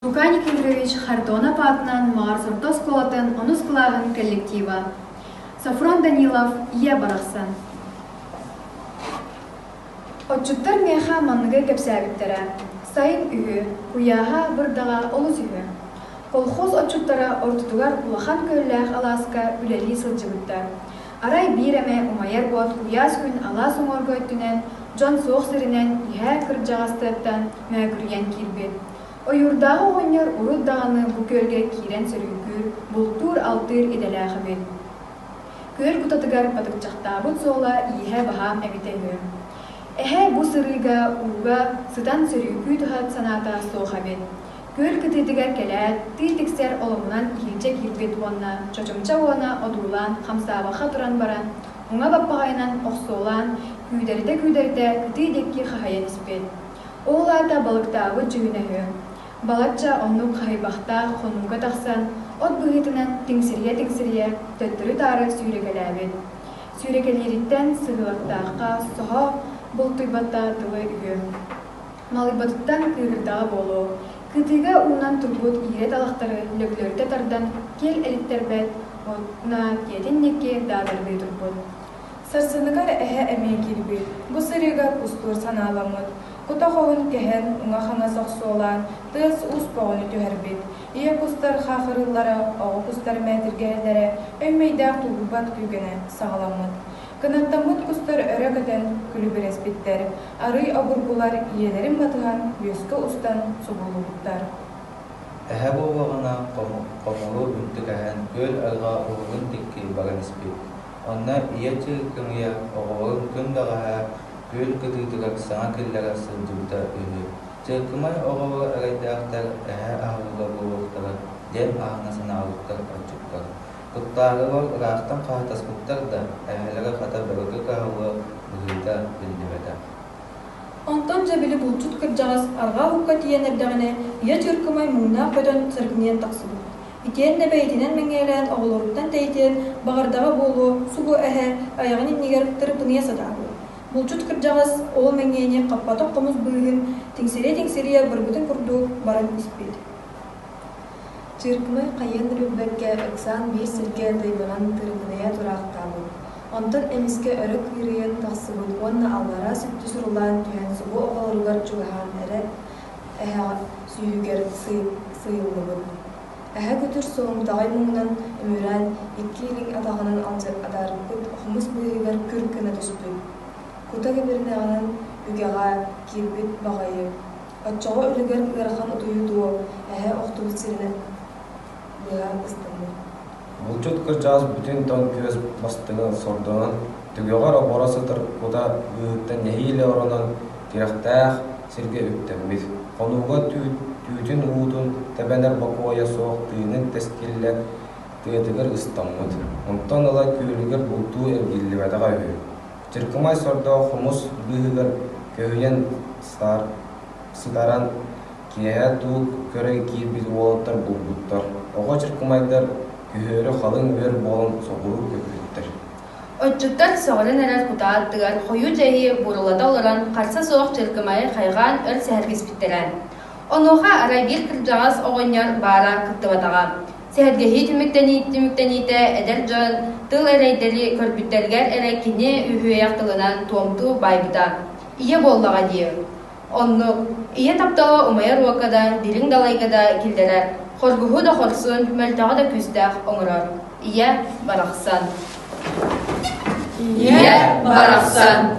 Лука Никифорович Хардонов аатынан Маар орто оскуолатын онус кылааһын коллектива. Софрон Данилов ийэ барахсан. Отчуттар миэхэ манныгы кэпсээбиттэрэ. Сайын үһү, куйааһа бырдаҕа олус үһү. Колхоз отчуттара ортотугар улахан күөллээх алааска үлэлии сылдьыбыттар. Арай биир эмэ умайар уот куйаас күн алаас уҥуоргу өттүнэн, дьон суох сиринэн иһэ кырдьаҕас тыаттан мөөкүрүйэн киирбит. Ойуурдааҕы оҕонньор урут даҕаны бу күөлгэ киирэн сөрүүкүүр, бултуур-алтыыр идэлээх эбит. Күөл кутатыгар батыкчахтаабыт суола ииһэ баһаам эбитэ үһү. Эһэ бу сырыыга ууга сытан сөрүүкүү туһат санаата суох эбит. Күөл кытыытыгар кэлээт, тыы тиксэр оломунан иһирдьэ киирбит уонна чочумча уона одуулаан хамсаабакка туран баран, уҥа баппаҕайынан охсуолаан, күүдэритэ-күүдэритэ кытыы диэки хаһыйан испит. Ол аата балыктаабыт дьүһүнэ үһү. Балачча оннук хаһыйбахтаах хонууга тахсан, от быһыытынан тиҥсирийэ-тиҥсирийэ төттөрү-таары сүүрэкэлээбит. Сүүрэкэлиириттэн сыһыылаттаахха соһо бултуйбатта дылы үһү. Малыйбатыттан кыыһырдаҕа буолуо, кытыыга уунан турбут иирэ талахтары лөглөрүтэ тардан киэл элиттэрбэт уонна дьиэтин диэки даадардыы турбут. Сарсыныгар эһэ эмиэ киирбит, бу сырыыга кустуур санааламмыт, кута хоһун кэһэн, уҥа-хаҥас охсуолаан, тыас-уус бөҕөнү түһэрбит. Ийэ кустар хаахырыыллара, оҕо кустар мээтиргэһэллэрэ өй-мэйдээх тулуйбат күүгэнэ саҕаламмыт. Кынаттаммыт кустар өрө көтөн күлүбүрэспиттэр, арый обургулар ийэлэрин батыһан үөскэ устан субуллубуттар. Эһэ буоллаҕына хомуру үнтү кэһэн күөл арҕаа уһугун диэки баран испит. Онно ийэ чыыкымыйа оҕолорун күн бэҕэһээ күөл кытыытыгар саҥа киллэрэ сылдьыбыта үһү. Чыыкымай оҕолоро эрэйдээхтэр эһэ аһылыга буолуохтара диэн аһына санаабыттар отчуттар. Куттаарылар ыраахтан хаһытаспыттар да, эһэлэрэ хата бөрөгө кыһаллыа быһыыта биллибэтэх. Онтон дьэ били булчут кырдьаҕас арҕаа уһукка тиийэн эрдэҕинэ, ийэ чыыркымай муҥнаах көтөн сыргынйан тахсыбыт. Итиэннэ бэйэтинэн мэҥиэлээн оҕолоруттан тэйитиэн баҕардаҕа буолуо, субу эһэ айаҕын иннигэр тырыпыныйа сатаабыт. Булчут кырдьаҕас ол мэҥиэни хаппатах хомус быыһын тиҥсирийэ-тиҥсирийэ барбытын курдук баран испит. Чыыркымай хайыан да билбэккэ ыксаан биир сиргэ дайбанан тырыбынайа тураахтаабыт. Онтон эмискэ өрө кыырыйан тахсыбыт уонна аллараа сүттү сурулаан түһэн субу оҕолоругар чугаһаан эрэ эһэҕэ сүүһүгэр сыыйыллыбыт. Эһэ күтүр суһумтаҕай муҥунан өмүрээн икки илин атаҕынан адаарыппыт хомус быыһыгар күр гына түспүт. Кута кэбиринэҕинэн үгэҕэ киирбит баҕайы. Оччоҕо үлүгэр ыарахан утуйуу дуо, эһэ охтубут сиринэн быһа ыстаммыт. Булчут кырдьаҕас бүтүн тоҥ күөс бастыҥын сордонон, түгэҕэр оборо сытар кута быыһыттан нэһиилэ оронон, тирэхтээх сиргэ үктэммит. Хонууга түүтүн уутун тэбэнэр бокуойа суох тыынын тэскиллэ тыатыгар ыстаммыт. Онтон ыла күөлүгэр бултуу эргиллибэтэҕэ үһү. Чыркымай сордоох хомус быыһыгар көһүйэн сытаран киэһэ туу көрө киирбит уолаттар булбуттар. Оҕо чыркымайдар күһүөрү халыҥ үөр буолан соҕуруу көппүттэр. Отчуттар сөҕүрэн эрэр кутаа аттыгар хойуу дьайыы бурулата олорон харса суох чыркымайы хайҕаан өр сэһэргэспиттэрэ. Онуоха арай биир кырдьаҕас оҕонньор баара кыттыбатаҕа. Сэһэргэһии түмүктэниитэ эдэр дьон тыл эрэйдэри көрбүттэригэр эрэ кини үһүөйэх тылынан туомтуу байбыта. Ийэ буоллаҕа дии. Оннук, ийэ таптала умайар уокка да, дириҥ далайга да киллэрэр, хоргуһу да хорсун, мөлтөҕү да күүстээх оҥорор. Ийэ барахсан. Ийэ барахсан.